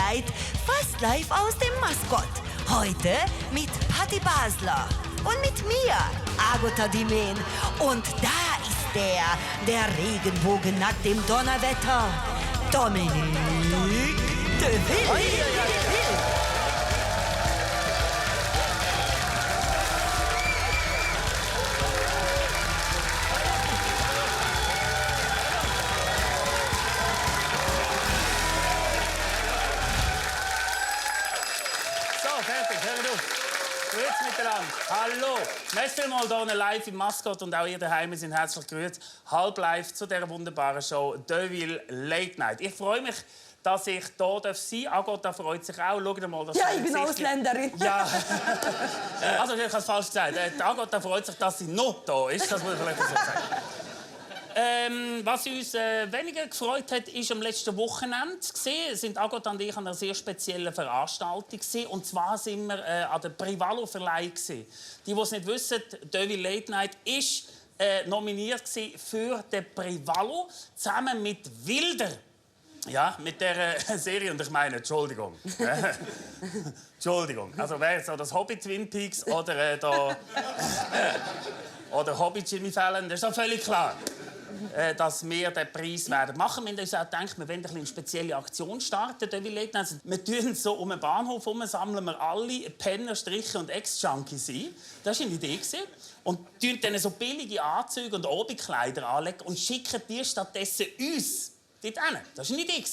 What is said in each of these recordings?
Night fast live aus dem Maskott. Heute mit Patti Basler und mit mir, Agota Dimen. Und da ist der Regenbogen nach dem Donnerwetter, Dominik de Vil. Hallo, merci vielmals hier live im Maskott und auch ihr daheim sind herzlich gegrüßt. Halb live zu dieser wunderbaren Show Deville Late Night. Ich freue mich, dass ich hier sein darf. Agota freut sich auch. Schaut mal, dass ja, ich bin Ausländerin. Ja. Also, ich habe es falsch gesagt. Agota freut sich, dass sie noch da ist. Das muss ich vielleicht so sagen. Was uns weniger gefreut hat, ist am letzten Wochenende sind Agota und ich an einer sehr speziellen Veranstaltung gewesen. Und zwar sind wir an der Privalo-Verleihung. Die es nicht wissen, Deville Late Night ist nominiert für den Privalo zusammen mit Wilder. Ja, mit der Serie. Und ich meine, Entschuldigung. Entschuldigung. Also wäre so das Hobby Twin Peaks oder oder Hobby Jimmy Fallon, das ist doch völlig klar, dass wir den Preis werden machen. Wir haben uns auch gedacht, wir wollen eine spezielle Aktion starten. Also, wir tun so um den Bahnhof herum, sammeln wir alle Penner, Striche und Ex-Junkies ein. Das war eine Idee. Und tun dann so billige Anzüge und Abendkleider anlegen und schicken die stattdessen uns dort hin. Das war eine Idee.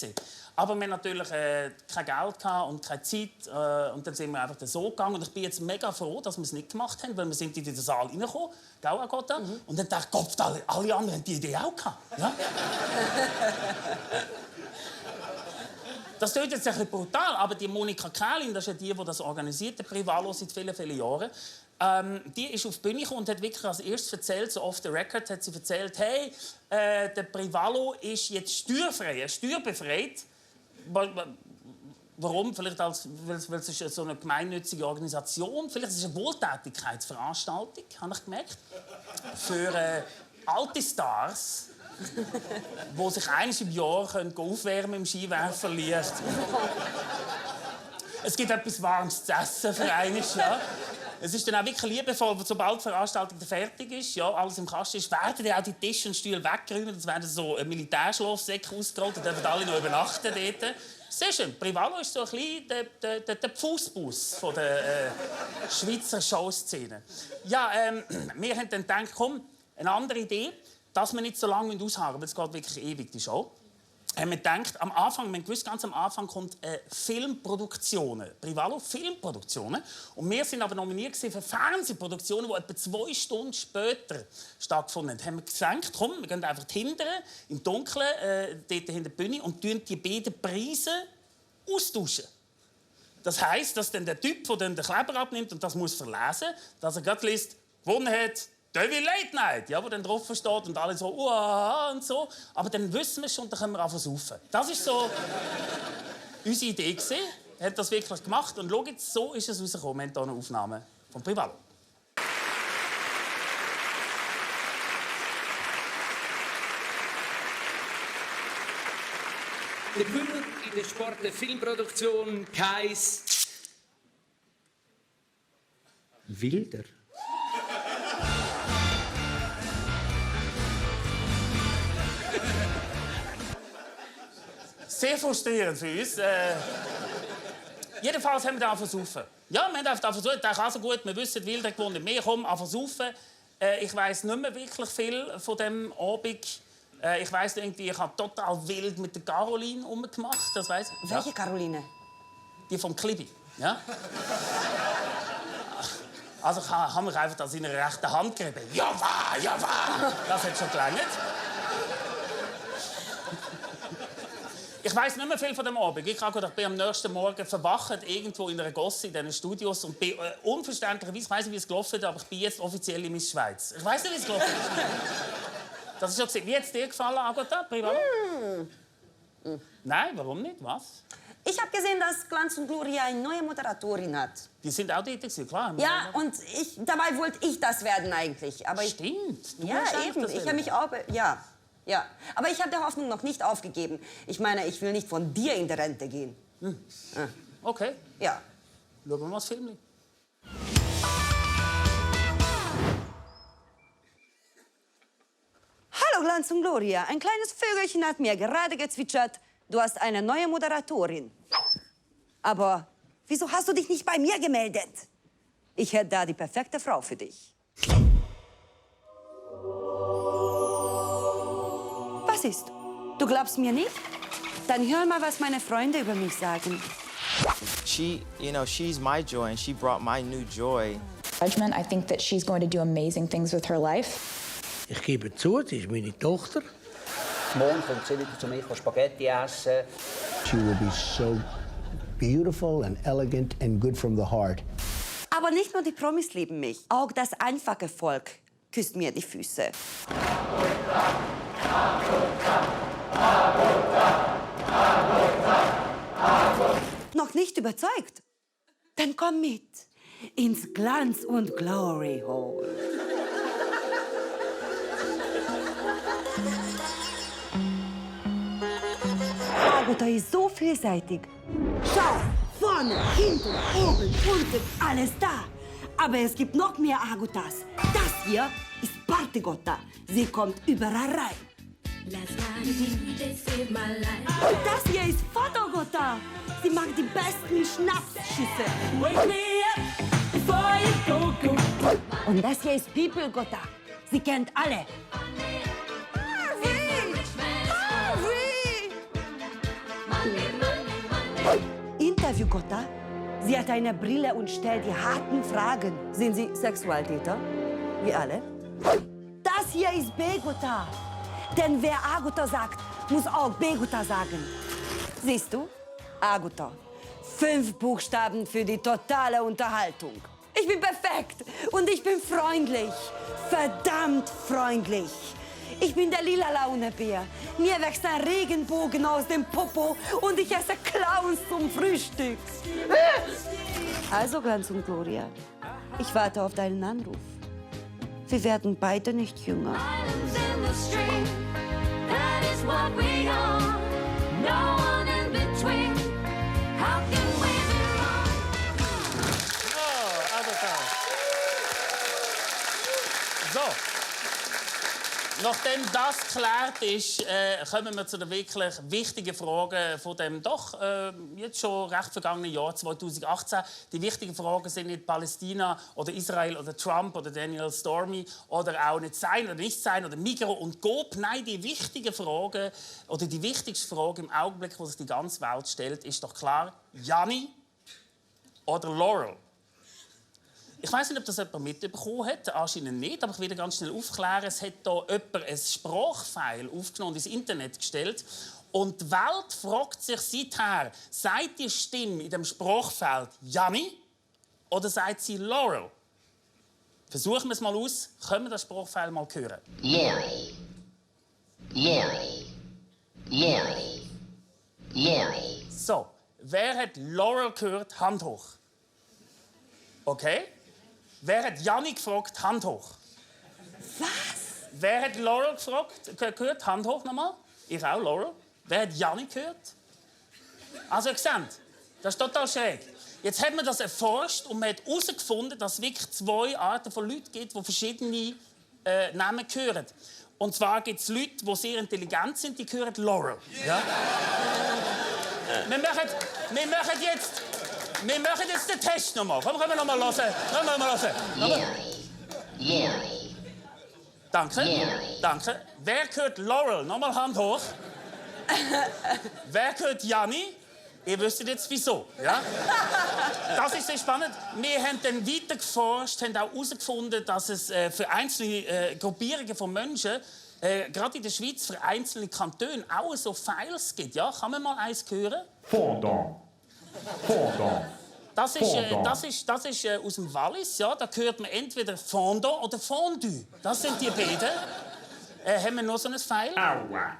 Aber wir hatten natürlich kein Geld und keine Zeit. Und dann sind wir einfach so gegangen. Und ich bin jetzt mega froh, dass wir es nicht gemacht haben, weil wir sind in den Saal reingekommen. Gell, Agota? Und dann dachte ich, Gott, alle anderen haben die Idee auch gehabt. Ja? Das klingt jetzt ein bisschen brutal, aber die Monika Kählin, das ist ja die das organisiert, der Privalo, seit vielen, vielen Jahren. Die ist auf die Bühne gekommen und hat wirklich als erstes erzählt, so off the record, hat sie erzählt, hey, der Privalo ist jetzt steuerfrei, steuerbefreit. Warum? Vielleicht weil es ist so eine gemeinnützige Organisation. Vielleicht ist es eine Wohltätigkeitsveranstaltung, habe ich gemerkt. Für alte Stars, die sich einmal im Jahr aufwärmen im Skiwerferlicht. Es gibt etwas Warmes zu essen für einmal, ja. Es ist dann auch wirklich liebevoll, sobald die Veranstaltung fertig ist, ja, alles im Kasten ist, werden dann auch die Tische und Stühle weggeräumt. Es werden so Militärschlafsäcke ausgerollt, und dürfen alle noch übernachten dort. Sehr schön. Privalo ist so ein bisschen der Fußbus von der Schweizer Showszene. Ja, wir haben dann gedacht, komm, eine andere Idee, dass wir nicht so lange ausharren, weil es geht wirklich ewig, die Show. Haben wir gedacht, am Anfang, wir gewusst, ganz am Anfang kommt Filmproduktionen, Privalo Filmproduktionen. Und wir sind aber nominiert für Fernsehproduktionen, die etwa 2 Stunden später stattgefunden haben. Haben wir gedacht, komm, wir gehen einfach hinten, im Dunkeln, dort hinter der Bühne und tun die beiden Preise austauschen. Das heisst, dass dann der Typ, der den Kleber abnimmt und das muss verlesen, dass er gerade liest, gewonnen hat Deville Late Night, ja, wo dann drauf steht und alle so «Uah» und so. Aber dann wissen wir schon, dann können wir anfangen zu saufen. Das war so unsere Idee. Er hat das wirklich gemacht. Und schau jetzt, so ist es rausgekommen. Wir haben hier eine Aufnahme von Privalo. Der Gewinner in der Sport- der Filmproduktion heisst Wilder. Sehr frustrierend für uns. Jedenfalls haben wir angefangen zu saufen. Ja, wir haben einfach versucht. Ich dachte, also gut, wir wissen, Wilder gewonnen. Wir kommen angefangen zu saufen. Ich weiss nicht mehr wirklich viel von diesem Abend. Ich weiss irgendwie, ich habe total wild mit der Caroline rumgemacht. Das weiss ich. Welche Caroline? Die vom Klibi. Ja? Also ich habe mich einfach an seiner rechten Hand gerieben. Ja, wahr, ja, wahr. Das hat schon gelangt. Ich weiss nicht mehr viel von dem Abend. Ich bin am nächsten Morgen verwacht, irgendwo in einer Gosse, in diesen Studios. Und bin, unverständlicherweise, ich weiss nicht, wie es gelaufen ist, aber ich bin jetzt offiziell in Miss Schweiz. Ich weiss nicht, wie es gelaufen ist. Das ist schon gesehen. Wie hat es dir gefallen, Agota? Privalo? Nein, warum nicht? Was? Ich habe gesehen, dass Glanz und Gloria eine neue Moderatorin hat. Die sind auch dort, klar. Ja, und dabei wollte ich das werden eigentlich. Aber Stimmt. Ja, eben. Ich habe mich auch... Ja. Ja, aber ich habe die Hoffnung noch nicht aufgegeben. Ich meine, ich will nicht von dir in die Rente gehen. Okay, Ja. schauen wir mal das Film. Hallo Glanz und Gloria, ein kleines Vögelchen hat mir gerade gezwitschert, du hast eine neue Moderatorin. Aber wieso hast du dich nicht bei mir gemeldet? Ich hätte da die perfekte Frau für dich. Was ist? Du glaubst mir nicht? Dann hör mal, was meine Freunde über mich sagen. She's my joy, and she brought my new joy. I think that she's going to do amazing things with her life. Ich gebe zu, sie ist meine Tochter. Morgen kommt sie wieder zu mir Spaghetti essen. She will be so beautiful and elegant and good from the heart. Aber nicht nur die Promis lieben mich, auch das einfache Volk küsst mir die Füße. Noch nicht überzeugt? Dann komm mit ins Glanz und Glory Hall. Agota ist so vielseitig. Schau, vorne, hinten, oben, unten, alles da. Aber es gibt noch mehr Agotas. Das hier ist Partygota. Sie kommt überall rein. Und das hier ist Fotogota. Sie macht die besten Schnapsschüsse. Und das hier ist People Gota. Sie kennt alle. Interview Gota. Sie hat eine Brille und stellt die harten Fragen. Sind Sie Sexualtäter? Wie alle? Das hier ist Begota. Denn wer Agota sagt, muss auch Begota sagen. Siehst du? Agota. 5 Buchstaben für die totale Unterhaltung. Ich bin perfekt und ich bin freundlich. Verdammt freundlich. Ich bin der lila Launebär. Mir wächst ein Regenbogen aus dem Popo und ich esse Clowns zum Frühstück. Also, Glanz und Gloria, ich warte auf deinen Anruf. Wir werden beide nicht jünger. So. Nachdem das geklärt ist, kommen wir zu den wirklich wichtigen Fragen von dem doch jetzt schon recht vergangenen Jahr 2018. Die wichtigen Fragen sind nicht Palästina oder Israel oder Trump oder Daniel Stormy oder auch nicht sein oder nicht sein oder Migro und Coop. Nein, die wichtigen Fragen oder die wichtigste Frage im Augenblick, die sich die ganze Welt stellt, ist doch klar: Gianni oder Laurel? Ich weiß nicht, ob das jemand mitbekommen hat. Anscheinend nicht, aber ich will ganz schnell aufklären. Es hat hier jemand ein Sprachfile aufgenommen und ins Internet gestellt. Und die Welt fragt sich seither, sagt die Stimme in dem Sprachfeld Gianni oder sagt sie Laurel? Versuchen wir es mal aus. Können wir das Sprachfile mal hören? Jerry. Jerry. Jerry. Jerry. So, wer hat Laurel gehört? Hand hoch. Okay. Wer hat Gianni gefragt? Hand hoch. Was? Wer hat Laurel gehört? Hand hoch nochmal. Ich auch, Laurel. Wer hat Gianni gehört? Also, ihr seht, das ist total schräg. Jetzt hat man das erforscht und man hat herausgefunden, dass es wirklich 2 Arten von Leuten gibt, die verschiedene Namen hören. Und zwar gibt es Leute, die sehr intelligent sind, die hören Laurel. Ja? Wir machen jetzt den Test nochmal. Komm, können wir nochmal hören? Jerry. Danke. Jerry. Danke. Wer hört Laurel? Nochmal Hand hoch. Wer hört Gianni? Ihr wüsstet jetzt wieso. Ja? Das ist sehr spannend. Wir haben dann weiter geforscht, haben auch herausgefunden, dass es für einzelne Gruppierungen von Menschen, gerade in der Schweiz, für einzelne Kantone auch so Files gibt. Ja? Kann man mal eins hören? Fondant. Das ist aus dem Wallis. Ja? Da hört man entweder Fondant oder Fondue. Das sind die beiden. Haben wir noch so ein File? Aua.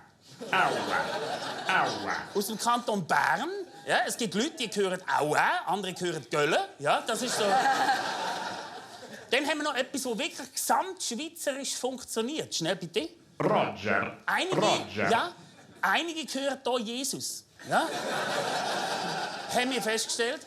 Aus dem Kanton Bern. Ja, es gibt Leute, die hören Aua, andere hören Gölle. Ja, das ist so. Dann haben wir noch etwas, das wirklich gesamtschweizerisch funktioniert. Schnell bitte. Roger. Einige hören hier Jesus. Ja? haben wir festgestellt.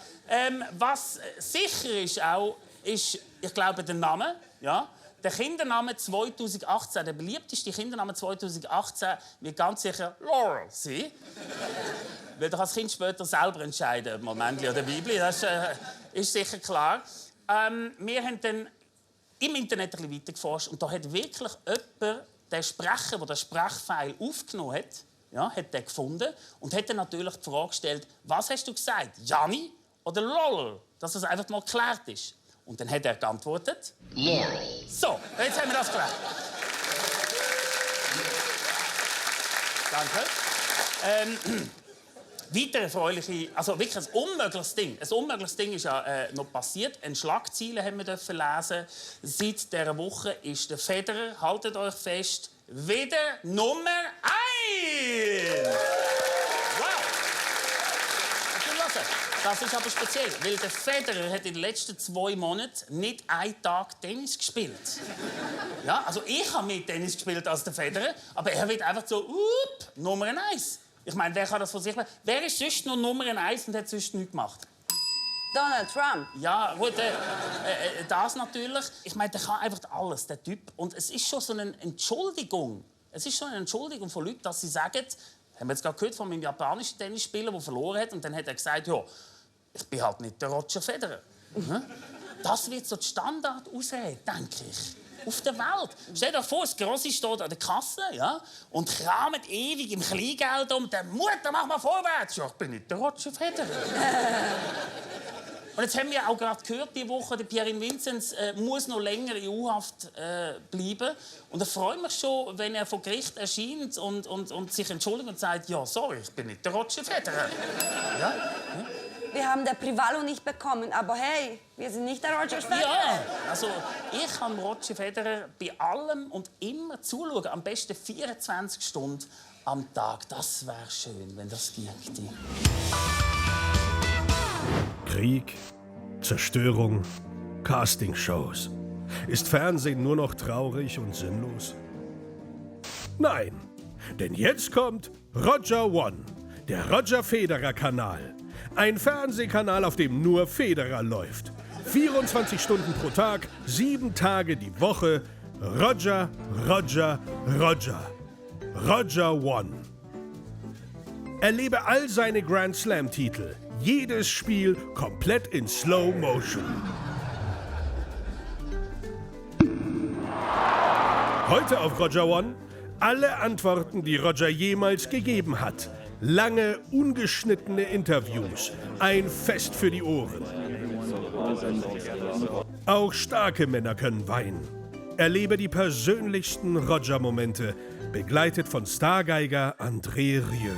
Was sicher ist auch, ist, ich glaube, der Name. Ja? Der Kindername 2018, der beliebteste Kindername 2018, wird ganz sicher Laurel sein. Weil du als Kind später selber entscheiden, Moment oder Bibel, das ist sicher klar. Wir haben dann im Internet ein bisschen weitergeforscht und da hat wirklich jemand den Sprecher, der den Sprachfile aufgenommen hat, ja, hat den gefunden und hat dann natürlich die Frage gestellt, was hast du gesagt, Janni oder Laurel? Dass das einfach mal geklärt ist. Und dann hat er geantwortet, Laurel. So, jetzt haben wir das geklärt. Danke. Weiter erfreuliche, also wirklich ein unmögliches Ding. Ein unmögliches Ding ist ja noch passiert. Eine Schlagzeile haben wir lesen. Seit dieser Woche ist der Federer, haltet euch fest, wieder Nummer 1. Wow! Das ist aber speziell, weil der Federer hat in den letzten 2 Monaten nicht einen Tag Tennis gespielt. Ja, also ich habe mehr Tennis gespielt als der Federer, aber er wird einfach so, Nummer 1. Ich meine, wer kann das von sich machen? Wer ist sonst noch Nummer 1 und hat sonst nichts gemacht? Donald Trump. Ja, gut, das natürlich. Ich meine, der kann einfach alles, der Typ. Und es ist schon so eine Entschuldigung. Es ist schon eine Entschuldigung von Leuten, dass sie sagen, haben wir jetzt gerade gehört von meinem japanischen Tennisspieler, der verloren hat, und dann hat er gesagt, ja, ich bin halt nicht der Roger Federer. Das wird so die Standardausrede, denke ich. Auf der Welt. Stell dir vor, das Grossi steht an der Kasse, ja, und kramt ewig im Kleingeld um. Der Mutter, mach mal vorwärts. Ja, ich bin nicht der Roger Federer. Und jetzt haben wir auch gerade gehört, diese Woche, der Pierin Vinzenz muss noch länger in U-Haft bleiben. Und ich freue mich schon, wenn er vor Gericht erscheint und sich entschuldigt und sagt, ja, sorry, ich bin nicht der Roger Federer. Ja? Wir haben den Privalo nicht bekommen, aber hey, wir sind nicht der Roger Federer. Ja, also ich kann Roger Federer bei allem und immer zuschauen. Am besten 24 Stunden am Tag. Das wäre schön, wenn das ginge. Krieg, Zerstörung, Castingshows. Ist Fernsehen nur noch traurig und sinnlos? Nein, denn jetzt kommt Roger One, der Roger Federer Kanal. Ein Fernsehkanal, auf dem nur Federer läuft. 24 Stunden pro Tag, 7 Tage die Woche. Roger, Roger, Roger. Roger One. Erlebe all seine Grand Slam-Titel. Jedes Spiel komplett in Slow Motion. Heute auf Roger One alle Antworten, die Roger jemals gegeben hat. Lange, ungeschnittene Interviews. Ein Fest für die Ohren. Auch starke Männer können weinen. Erlebe die persönlichsten Roger-Momente, begleitet von Stargeiger André Rieu.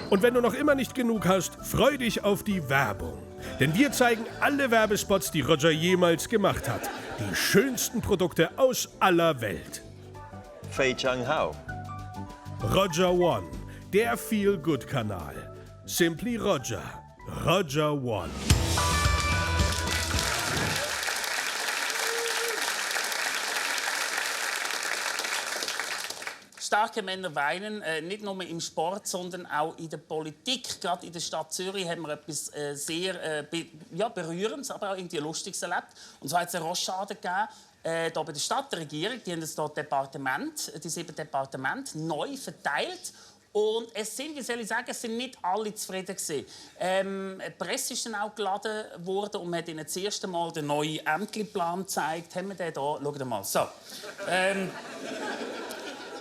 Und wenn du noch immer nicht genug hast, freu dich auf die Werbung. Denn wir zeigen alle Werbespots, die Roger jemals gemacht hat. Die schönsten Produkte aus aller Welt. Fei Chang Hao. Roger One, der Feel-Good-Kanal. Simply Roger. Roger One. Starke Männer weinen, nicht nur im Sport, sondern auch in der Politik. Gerade in der Stadt Zürich haben wir etwas sehr Berührendes, aber auch irgendwie Lustiges erlebt. Und zwar hat es eine Rochade gegeben, hier bei der Stadtregierung. Die haben das Departement, die 7 Departemente, neu verteilt. Und es sind, wie soll ich sagen, es sind nicht alle zufrieden gewesen. Die Presse ist dann auch geladen worden und man hat ihnen das erste Mal den neuen Ämterplan gezeigt. Haben wir den hier? Schaut mal. So.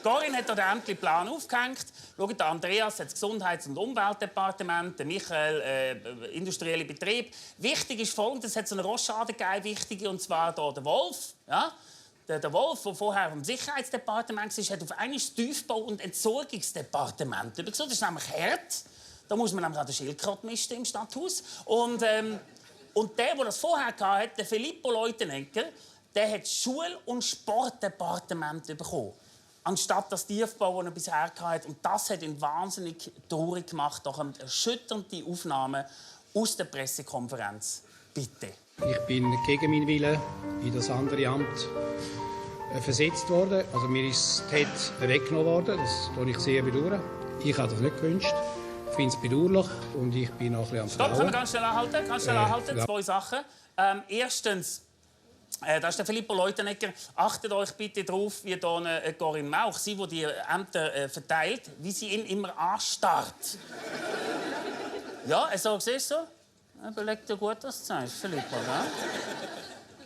Corinne hat den Ämterplan aufgehängt. Schaut, Andreas hat das Gesundheits- und Umweltdepartement, der Michael industrielle Betrieb. Wichtig ist Folgendes: es hat so eine Rochade gegeben, wichtige, und zwar hier der Wolf. Ja? Der Wolf, der vorher im Sicherheitsdepartement war, hat auf einmal das Tiefbau- und Entsorgungsdepartement übergezogen. Das ist nämlich hart. Da muss man nämlich auch den Schildkröten misten im Stadthaus. Und der, das vorher hatte, der Filippo Leutenegger, der hat das Schul- und Sportdepartement bekommen. Anstatt das Tiefbau, das er bisher hatte. Und das hat ihn wahnsinnig traurig gemacht. Doch eine erschütternde Aufnahme aus der Pressekonferenz. Bitte. Ich bin gegen meinen Willen in das andere Amt versetzt worden. Also mir ist das Head weggenommen worden. Das tue ich sehr bedauern. Ich habe das nicht gewünscht. Ich finde es bedauerlich und ich bin noch ein bisschen am Stopp, können wir ganz schnell anhalten? Ganz schnell anhalten. Ja. 2 Sachen. Erstens, das ist der Filippo Leutenegger. Achtet euch bitte darauf, wie hier Corinne Mauch, sie, die die Ämter verteilt, wie sie ihn immer anstarrt. Ja, also, siehst du? Überleg dir gut, was du sagst, Filippo. Ja?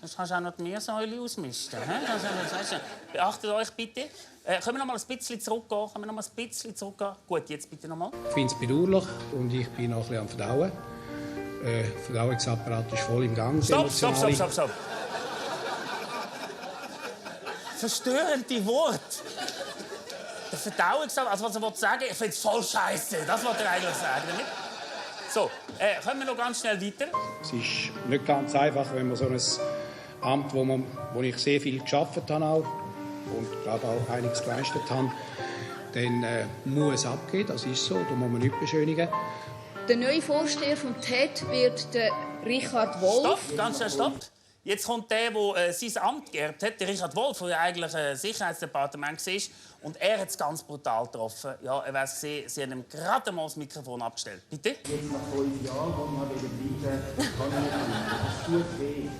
Sonst kannst du auch noch die Meersäule ausmisten. Beachtet euch bitte. Können wir noch mal ein bisschen zurückgehen? Gut, jetzt bitte noch mal. Ich finde es bedauerlich und ich bin noch ein bisschen am Verdauen. Der Verdauungsapparat ist voll im Gang. Stopp. Verstörende Worte. Der Verdauungsapparat, also was er sagen will, ich finde es voll scheiße. Das wollte er eigentlich sagen. Damit. So, kommen wir noch ganz schnell weiter. Es ist nicht ganz einfach, wenn man so ein Amt, wo ich sehr viel gearbeitet habe auch, und glaube auch einiges geleistet habe, dann muss abgehen. Das ist so, da muss man nicht beschönigen. Der neue Vorsteher vom TED wird der Richard Wolf. Stopp, ganz schnell, stopp. Jetzt kommt der, der sein Amt geerbt hat, der Richard Wolf, der eigentlich Sicherheitsdepartement war. Und er hat es ganz brutal getroffen. Ja, er weiß gesehen, sie haben ihm gerade mal das Mikrofon abgestellt. Bitte? Jetzt nach 5 Jahren, wo man bleiben kann ich nicht. Das tut weh,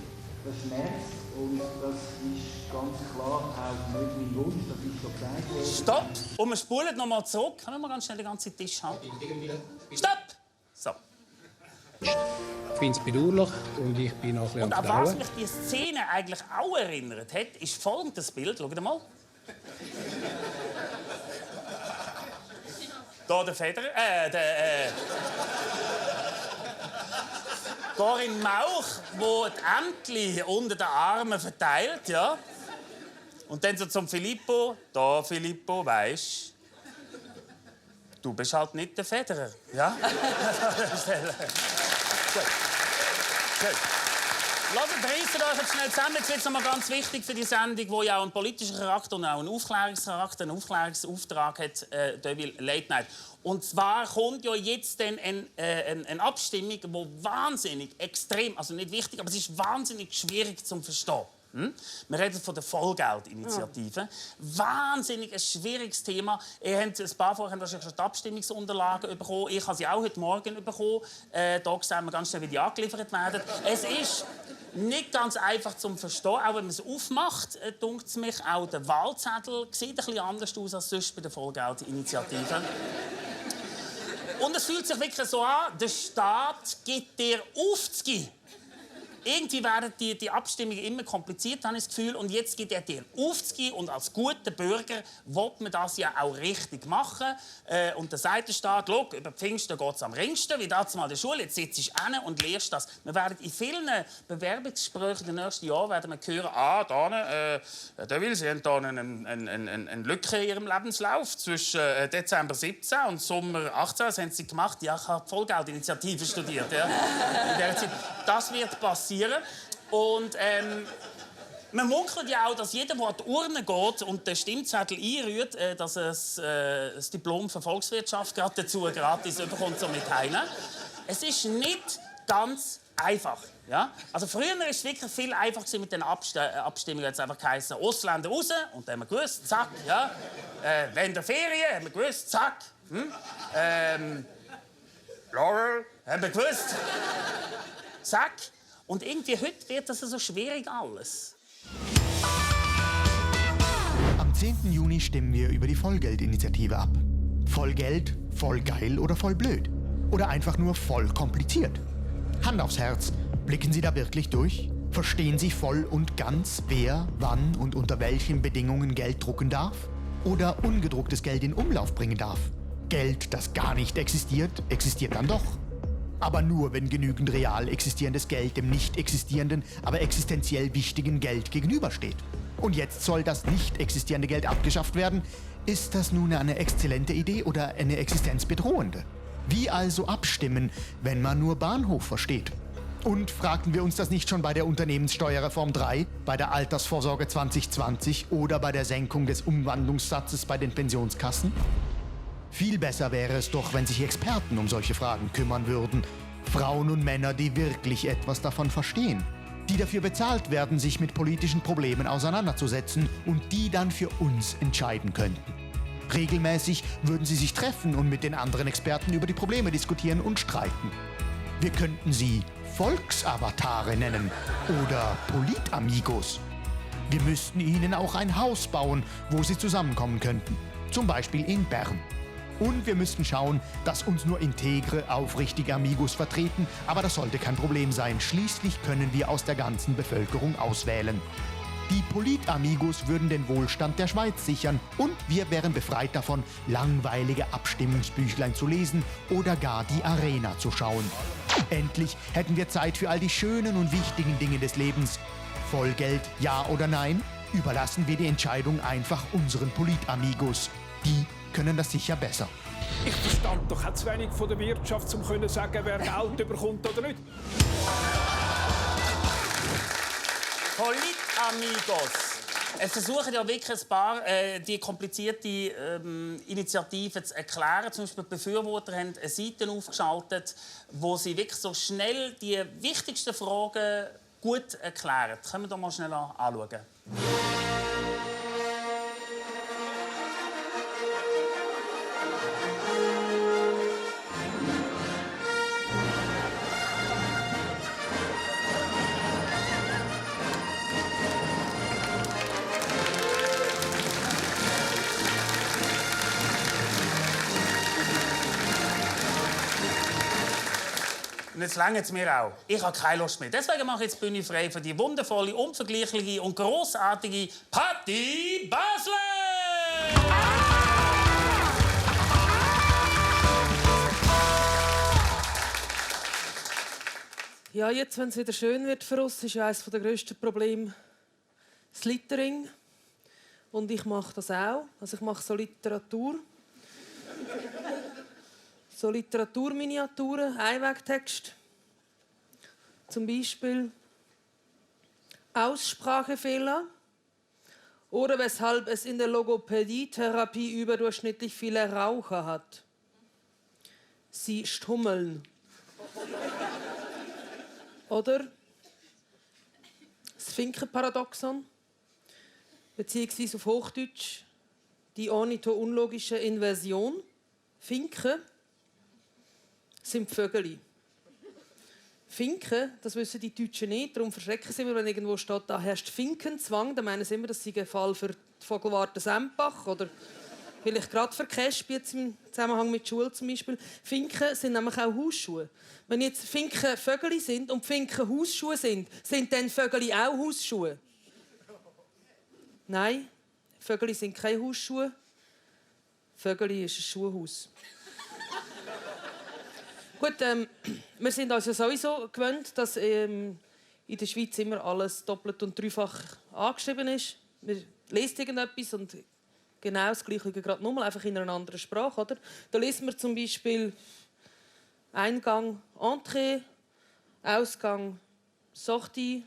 das schmerzt und das ist ganz klar auch nicht mein Wunsch, das ist so gesagt worden. Stopp! Und wir spulen noch mal zurück. Können wir ganz schnell den ganzen Tisch haben? Stopp! So. Ich finde es bedauerlich und ich bin noch ein bisschen Und am an was Verdauen. mich diese Szene eigentlich auch erinnert hat, ist folgendes Bild. Schaut mal. Hier der Federer, Corinne Mauch, die die Ämtchen unter den Armen verteilt, ja. Und dann so zum Filippo. Da, Filippo, weisst du bist halt nicht der Federer, ja? Gut. Lasst reissen euch jetzt schnell zusammen. Jetzt wird es noch mal ganz wichtig für die Sendung, die ja auch einen politischen Charakter und auch einen Aufklärungscharakter, einen Aufklärungsauftrag hat, Deville Late Night. Und zwar kommt ja jetzt dann eine Abstimmung, die wahnsinnig extrem, also nicht wichtig, aber es ist wahnsinnig schwierig zu verstehen. Wir reden von der Vollgeldinitiative. Wahnsinnig ein schwieriges Thema. Ihr habt ein paar vorher wahrscheinlich schon die Abstimmungsunterlagen bekommen. Ich habe sie auch heute Morgen bekommen. Da sehen wir ganz schnell, wie die angeliefert werden. Es ist nicht ganz einfach zu verstehen, auch wenn man es aufmacht, dunkt es mich. Auch der Wahlzettel sieht ein bisschen anders aus als sonst bei der Vollgeldinitiative. Und es fühlt sich wirklich so an, der Staat gibt dir aufzugeben. Irgendwie werden die Abstimmungen immer komplizierter, habe ich das Gefühl. Und jetzt gibt er dir aufzugeben. Und als guter Bürger will man das ja auch richtig machen. Und dann sagt der Staat, schau, über Pfingsten geht es am ringsten, wie damals mal in der Schule. Jetzt sitzt du hin und lernst das. Wir werden in vielen Bewerbungsgesprächen in den nächsten Jahren werden wir hören, Deville, Sie haben hier eine Lücke in Ihrem Lebenslauf. Zwischen Dezember 17 und Sommer 18 was haben Sie gemacht. Ja, ich habe Vollgeldinitiative studiert. Ja. In der Zeit. Das wird passieren. Und man munkelt ja auch, dass jeder, der an die Urne geht und den Stimmzettel einrührt, dass er das Diplom für Volkswirtschaft gerade dazu gratis bekommt, so mit heim. Es ist nicht ganz einfach. Ja? Also früher war es wirklich viel einfacher mit den Abstimmungen. Es einfach geheißen, Ausländer raus, und dann haben wir gewusst, zack. Ja? Wenn der Ferien, haben wir gewusst, zack. Laurel, haben wir gewusst, zack. Und irgendwie heute wird das so schwierig alles. Am 10. Juni stimmen wir über die Vollgeldinitiative ab. Voll Geld, voll geil oder voll blöd? Oder einfach nur voll kompliziert? Hand aufs Herz, blicken Sie da wirklich durch? Verstehen Sie voll und ganz, wer, wann und unter welchen Bedingungen Geld drucken darf? Oder ungedrucktes Geld in Umlauf bringen darf? Geld, das gar nicht existiert, existiert dann doch. Aber nur, wenn genügend real existierendes Geld dem nicht existierenden, aber existenziell wichtigen Geld gegenübersteht. Und jetzt soll das nicht existierende Geld abgeschafft werden. Ist das nun eine exzellente Idee oder eine existenzbedrohende? Wie also abstimmen, wenn man nur Bahnhof versteht? Und fragten wir uns das nicht schon bei der Unternehmenssteuerreform 3, bei der Altersvorsorge 2020 oder bei der Senkung des Umwandlungssatzes bei den Pensionskassen? Viel besser wäre es doch, wenn sich Experten um solche Fragen kümmern würden. Frauen und Männer, die wirklich etwas davon verstehen. die dafür bezahlt werden, sich mit politischen Problemen auseinanderzusetzen und die dann für uns entscheiden könnten. Regelmäßig würden sie sich treffen und mit den anderen Experten über die Probleme diskutieren und streiten. Wir könnten sie Volksavatare nennen oder Politamigos. Wir müssten ihnen auch ein Haus bauen, wo sie zusammenkommen könnten. Zum Beispiel in Bern. Und wir müssten schauen, dass uns nur integre, aufrichtige Amigos vertreten. Aber das sollte kein Problem sein. Schließlich können wir aus der ganzen Bevölkerung auswählen. Die Politamigos würden den Wohlstand der Schweiz sichern. Und wir wären befreit davon, langweilige Abstimmungsbüchlein zu lesen oder gar die Arena zu schauen. Endlich hätten wir Zeit für all die schönen und wichtigen Dinge des Lebens. Vollgeld, ja oder nein? Überlassen wir die Entscheidung einfach unseren Politamigos. Die können das sicher besser. Ich verstand doch auch zu wenig von der Wirtschaft, um zu sagen, wer Geld bekommt oder nicht. Politamigos. Es versuchen ja wirklich ein paar die komplizierte Initiative zu erklären. Zum Beispiel die Befürworter haben eine Seite aufgeschaltet, wo sie wirklich so schnell die wichtigsten Fragen gut erklären. Können wir doch mal schnell anschauen. Und jetzt reicht es mir auch. Ich habe keine Lust mehr. Deswegen mache ich jetzt die Bühne frei für die wundervolle, unvergleichliche und grossartige Patti Basler! Ja, jetzt, wenn es wieder schön wird für uns, ist ja eines der grössten Probleme das Littering. Und ich mache das auch. Also ich mache so Literatur. So Literaturminiaturen, Einwegtext. Zum Beispiel Aussprachefehler oder weshalb es in der Logopädie-Therapie überdurchschnittlich viele Raucher hat. Sie stummeln. Oder das Finkenparadoxon, beziehungsweise auf Hochdeutsch die ornitho-unlogische Inversion. Finken sind Vögel. Finken, das wissen die Deutschen nicht, darum verschrecken sie immer, wenn irgendwo steht, da herrscht Finkenzwang, dann meinen sie immer, das sei ein Fall für die Vogelwarte Sempach oder vielleicht gerade für Kesp, jetzt im Zusammenhang mit Schule zum Beispiel. Finken sind nämlich auch Hausschuhe. Wenn jetzt Finken Vögel sind und Finken Hausschuhe sind dann Vögel auch Hausschuhe? Nein, Vögel sind keine Hausschuhe. Vögel ist ein Schuhhaus. Gut, wir sind also sowieso gewöhnt, dass in der Schweiz immer alles doppelt und dreifach angeschrieben ist. Man liest irgendetwas und genau das Gleiche gerade nochmal, einfach in einer anderen Sprache. Oder? Da liest man zum Beispiel Eingang Entrée, Ausgang Sortie,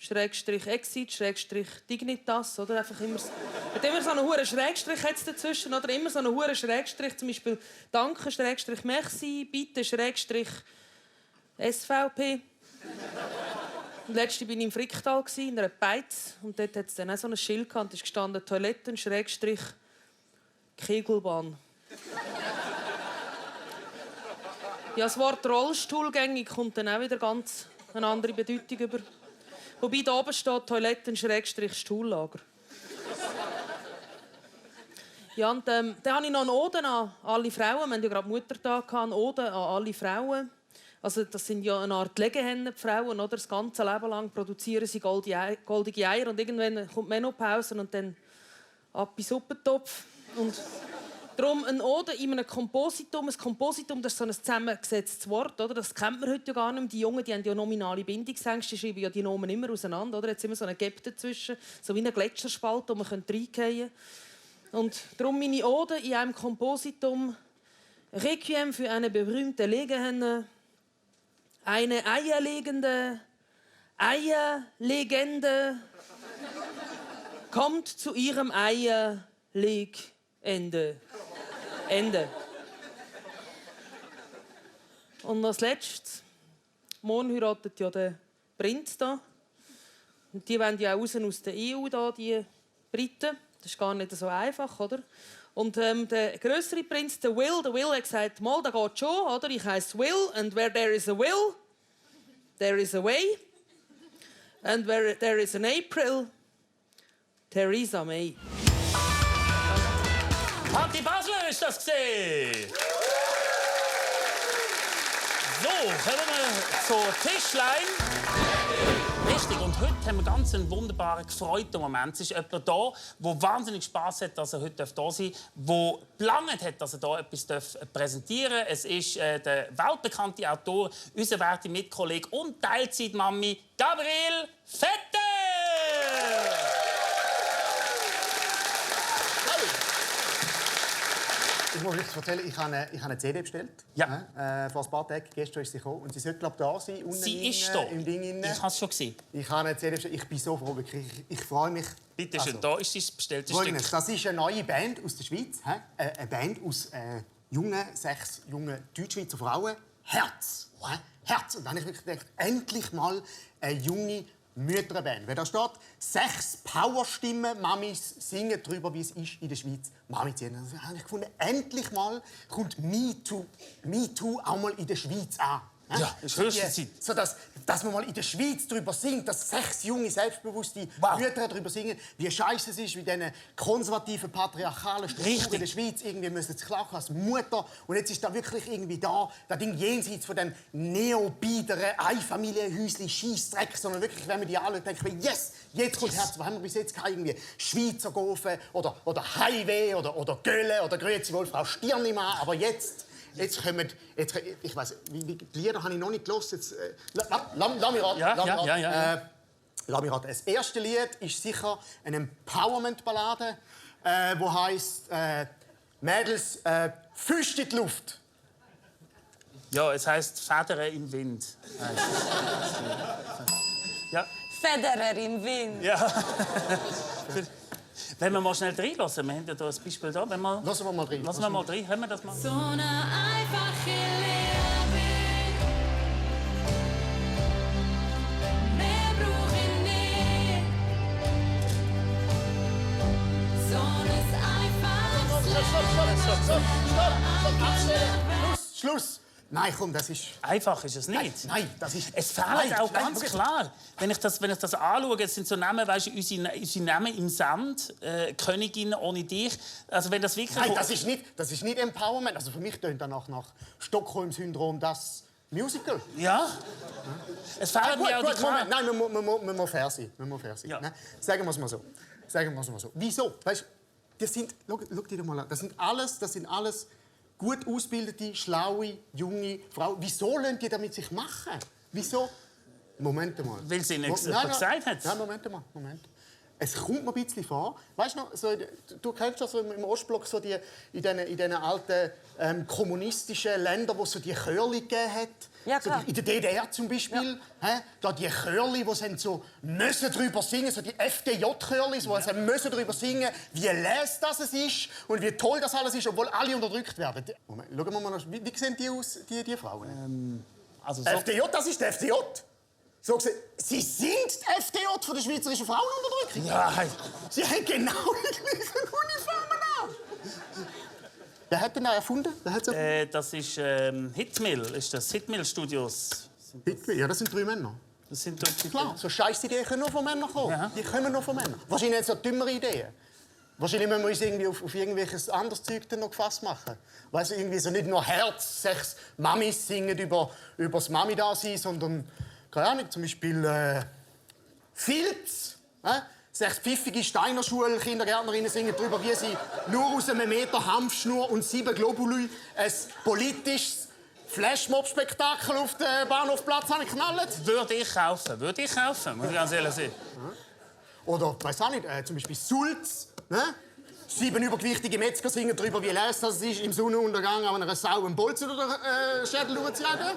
Schrägstrich Exit, Schrägstrich Dignitas. Oder? Einfach immer so einen hohen Schrägstrich dazwischen. Oder immer so einen hohen Schrägstrich, zum Beispiel Danke, Schrägstrich Merci, Bitte, Schrägstrich SVP. Und letzte war ich im Fricktal, in einer Beiz. Und dort hat es dann auch so ein Schild gehabt, ist gestanden Toiletten, Schrägstrich Kegelbahn. Ja, das Wort Rollstuhlgängig kommt dann auch wieder ganz eine andere Bedeutung über. Wobei da oben steht Toiletten, Schrägstrich Stuhllager. Ja, und dann habe ich noch eine Ode an alle Frauen. Wir hatten ja gerade Muttertag, eine Ode an alle Frauen. Also das sind ja eine Art Legehennen, die Frauen, oder? Das ganze Leben lang produzieren sie goldige Eier und irgendwann kommt Menopause und dann ab in den Suppentopf. Und darum eine Ode in einem Kompositum. Ein Kompositum, das ist so ein zusammengesetztes Wort, oder? Das kennt man heute ja gar nicht mehr. Die Jungen, die haben ja nominale Bindungsängste, schreiben ja die Nomen immer auseinander, oder? Jetzt immer so ein Gap dazwischen, so wie eine Gletscherspalt, wo man reingehen könnte. Und darum meine Ode in einem Kompositum. Requiem für eine berühmte Legehenne. Eine eierlegende Eierlegende kommt zu ihrem Eierlegende. Ende. Und als letztes, morgen heiratet ja der Prinz da. Und die wollen ja auch raus aus der EU, da, die Briten. Das ist gar nicht so einfach, oder? Und der grössere Prinz, der Will hat gesagt, mal, da geht schon, oder? Ich heiße Will, and where there is a will, there is a way. And where there is an April, Theresa May. Patti Basler ist das gesehen. So, kommen wir zur Tischlein. Richtig, und heute haben wir ganz einen wunderbaren, gefreuten Moment. Es ist jemand da, der wahnsinnig Spass hat, dass er heute da sein darf, der geplant hat, dass er hier etwas präsentieren darf. Es ist der weltbekannte Autor, unser werter Mitkollege und Teilzeitmami Gabriel Vetter! Ich muss euch erzählen, ich habe eine CD bestellt. Ja. Vor ein paar Tagen, gestern ist sie gekommen. Und sie sollte, glaube ich, da sein. Unten Sie ist da. Im Ding. Ich habe es schon gesehen. Ich habe eine CD bestellt. Ich bin so froh, wirklich. Ich freue mich. Bitte schön, da ist das bestellte Folgendes, Stück. das ist eine neue Band aus der Schweiz. Eine Band aus 6 jungen Deutschschweizer Frauen. Herz. Herz. Und dann habe ich wirklich gedacht, endlich mal eine junge Mütterband. Wenn da steht, 6 Powerstimmen, Mamis singen darüber, wie es ist, in der Schweiz Mami zu sein. Dann habe ich gefunden, endlich mal kommt Me Too auch mal in der Schweiz an. Ja, das ist höchste Zeit. So, dass man mal in der Schweiz darüber singt, dass 6 junge, selbstbewusste Mütter darüber singen, wie scheiße es ist, wie diese konservativen, patriarchalen Strukturen in der Schweiz irgendwie müssen sich klar als Mutter. Und jetzt ist da wirklich irgendwie da Ding jenseits von dem neobideren Einfamilienhäusli Scheissdreck, sondern wirklich, wenn man die alle denkt, yes, jetzt kommt Herz. Was haben wir bis jetzt gehabt? Irgendwie Schweizer Gofen oder Highway oder Gölle oder Grüezi wohl Frau Stirnimann, aber jetzt kommen, ich weiss, die Lieder habe ich noch nicht gehört. Lass mich raten. Lass mich raten. Das erste Lied ist sicher eine Empowerment-Ballade, die heisst «Mädels, Füße in die Luft». Ja, es heisst «Federn im Wind». Ja. Federer im Wind. Ja. Wenn wir mal schnell reinlassen, wir haben ja hier ein Beispiel da. Lassen wir mal rein. Lassen wir mal rein. Hören wir das mal? So eine einfache Liebe. Mehr brauche ich nicht. So ein einfaches Schluss! Nein, komm, das ist... Einfach ist es nicht. Nein, das ist... Es fehlt auch ganz klar. Wenn ich das anschaue, es sind so Namen, weißt du, unsere Namen im Sand, Königin ohne dich. Also wenn das wirklich... Nein, das ist nicht Empowerment. Also für mich tönt danach nach Stockholm-Syndrom das Musical. Ja. Es fehlen mir auch die Moment. Nein, wir müssen fair sein. Ja. Ne? Sagen wir es mal so. Wieso? Weißt, schau dir doch mal an. Das sind alles gut ausgebildete, schlaue, junge Frauen. Wieso lassen die damit sich machen? Wieso? Moment mal. Weil sie nichts gesagt hat. Nein, Moment. Es kommt mir ein bisschen vor. Weißt du noch, so, du kennst das so im Ostblock, so in diesen alten kommunistischen Ländern, wo es so die Chörli gegeben hat. Ja, klar. So in der DDR zum Beispiel. Ja. Da die Chörli, die so müssen drüber singen, so die FDJ-Chörlis, die müssen drüber singen, wie les das es ist und wie toll das alles ist, obwohl alle unterdrückt werden. Moment, schauen wir mal noch, wie sehen die aus, die Frauen? Also so FDJ, das ist die FDJ. So gesehen, sie sind die FDJ von der schweizerischen Frauenunterdrückung. Ja. Sie haben genau die gleichen Uniformen an. Wer hat den da erfunden? Das ist Hitmill. Ist das Hitmill Studios? Hitmill? Ja, das sind 3 Männer. Das sind klar, so scheisse Ideen können nur von Männern kommen. Ja. Die kommen nur von Männern. Wahrscheinlich so dümmere Ideen. Wahrscheinlich müssen wir uns irgendwie auf irgendwelches anderes Zeug dann noch gefasst machen. Weißt du, irgendwie so nicht nur Herz, 6 Mamis singen über das Mami-Dasein, sondern, keine Ahnung, zum Beispiel Filz. 6 pfiffige Steiner-Schul-Kindergärtnerinnen singen darüber, wie sie nur aus einem Meter Hanfschnur und 7 Globuli ein politisches Flashmob-Spektakel auf den Bahnhofplatz haben geknallt. Würde ich kaufen, muss ich ganz ehrlich sagen. Oder, weiss auch nicht, zum Beispiel Sulz. Ne? 7 übergewichtige Metzger singen darüber, wie leer es ist, im Sonnenuntergang an einer Sau einen Bolzen oder Schädel durchzujagen.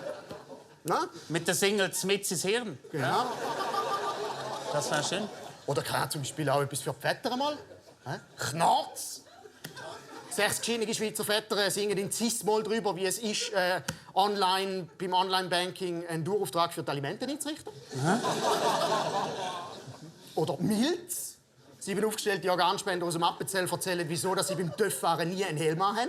Ne? Mit der Single «Mit ins Hirn». Genau. Ja. Das wäre schön. Oder kann zum Beispiel auch etwas für die Väter mal. Knarz. 6 gescheite Schweizer Väter singen in Cis-Moll darüber, wie es ist, beim Online-Banking einen Dauerauftrag für die Alimente einzurichten. Oder Milz. 7 aufgestellte Organspender aus dem Appenzell erzählen, wieso dass sie beim TÜV-Fahren nie einen Helm haben.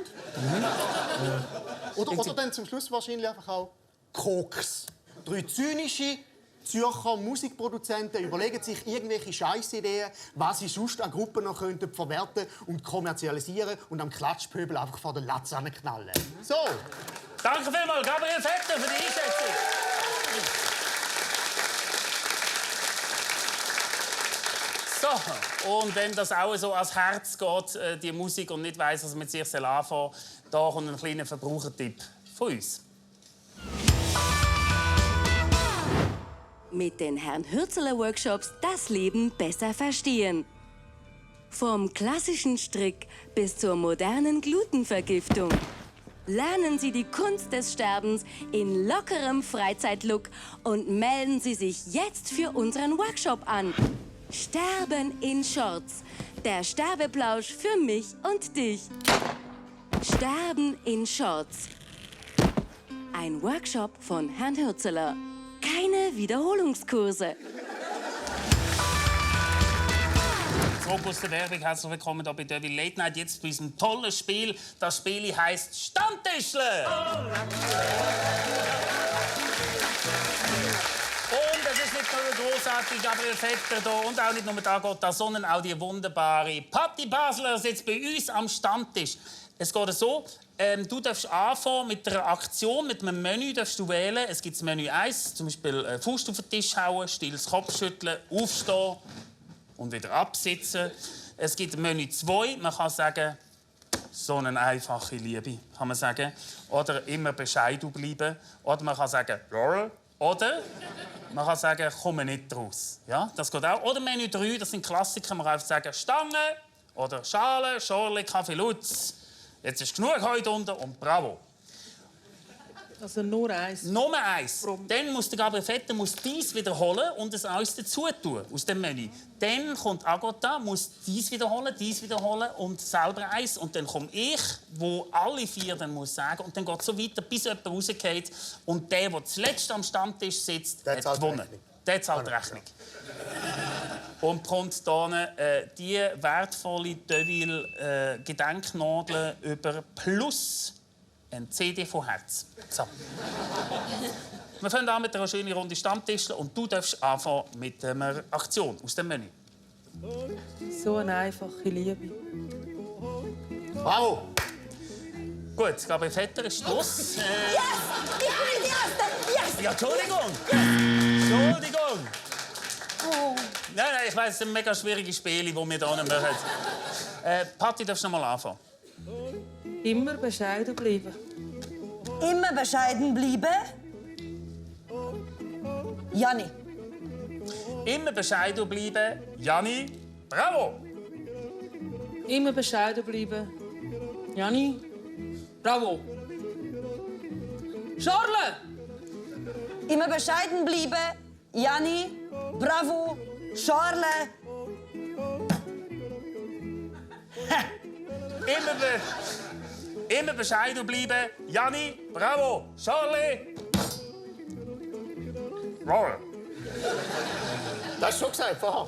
Oder dann zum Schluss wahrscheinlich einfach auch Koks. 3 zynische Zürcher Musikproduzenten überlegen sich irgendwelche Scheissideen, was sie sonst an Gruppen noch verwerten und kommerzialisieren und am Klatschpöbel einfach vor den Latz knallen. So. Danke vielmals, Gabriel Vetter, für die Einschätzung. So, und wenn das auch so ans Herz geht, die Musik, und nicht weiss, was man mit sich anfangen soll, da kommt ein kleiner Verbrauchertipp von uns. Mit den Herrn Hürzeler Workshops das Leben besser verstehen. Vom klassischen Strick bis zur modernen Glutenvergiftung. Lernen Sie die Kunst des Sterbens in lockerem Freizeitlook und melden Sie sich jetzt für unseren Workshop an. Sterben in Shorts. Der Sterbeplausch für mich und dich. Sterben in Shorts. Ein Workshop von Herrn Hürzeler. Keine Wiederholungskurse. Zurück aus der Werbung, herzlich willkommen hier bei Devil Late Night. Jetzt bei unserem tollen Spiel. Das Spiel heisst Stammtischle. Und es ist nicht nur der großartige Gabriel Vetter hier und auch nicht nur der Agota, sondern auch die wunderbare Patti Basler sitzt bei uns am Stammtisch. Es geht so, du darfst anfangen mit einer Aktion, mit einem Menü darfst du wählen. Es gibt das Menü 1, zum Beispiel Faust auf den Tisch hauen, stilles Kopfschütteln, aufstehen und wieder absitzen. Es gibt Menü 2, man kann sagen, so eine einfache Liebe, kann man sagen. Oder immer bescheiden bleiben. Oder man kann sagen, Laurel. Oder man kann sagen, komme nicht raus. Ja, das geht auch. Oder Menü 3, das sind Klassiker, man kann einfach sagen, Stange oder Schale, Schorle, Kaffee Lutz. Jetzt ist genug heute unten und bravo. Also nur eins. Nur eins. Dann muss der Gabriel Vetter dies wiederholen und es alles dazu tun aus dem Menü. Dann kommt Agota, muss dies wiederholen und selber eins. Und dann komme ich, wo alle 4 dann muss sagen. Und dann geht es so weiter, bis jemand rausgeht. Und der zuletzt am Stammtisch sitzt, hat gewonnen. Der zahlt die Rechnung. Und kommt hier die wertvolle Devil-Gedenknadel über plus eine CD von Herz. So. Wir fangen an mit einer schönen Runde Stammtischler und du darfst anfangen mit einer Aktion aus dem Menü. So eine einfache Liebe. Wow! Gut, Gabriel Vetter ist Schluss. Yes! Ich bin die Erste! Yes! Ja, Entschuldigung! Yes! Entschuldigung! Oh. Nein, ich weiss, es sind mega schwierige Spiele, die wir hier machen. Patti, darfst du noch mal anfangen? Immer bescheiden bleiben. Immer bescheiden bleiben? Janni. Immer bescheiden bleiben. Janni, bravo! Immer bescheiden bleiben. Janni, bravo! Charle! Immer bescheiden bleiben. Janni, bravo! Charle! Immer bescheiden bleiben. Janni, bravo! Charlie! Roll! Das hast du schon gesagt, vorher.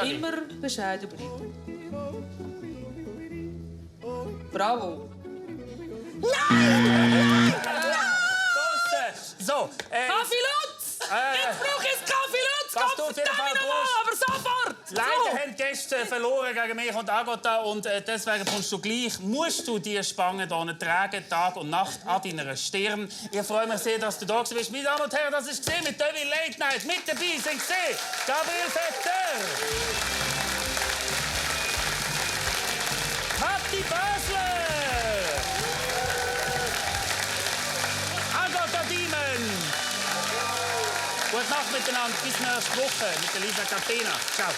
Immer bescheiden bleiben. Bravo! Nein! So, Kaffee Lutz! Jetzt brauche ich Kaffee Lutz! Das tut auf jeden Fall aber sofort! Leider haben die Gäste verloren gegen mich und Agota und deswegen musst du die Spange hier tragen, Tag und Nacht an deiner Stirn. Ich freue mich sehr, dass du da bist. Meine Damen und Herren, das ist mit Devil Late Night. Mit dabei sind Gabriel Vetter, Patti Basler, Agota Demon. Gute Nacht miteinander. Bis nächste Woche mit Elisa Catena. Ciao.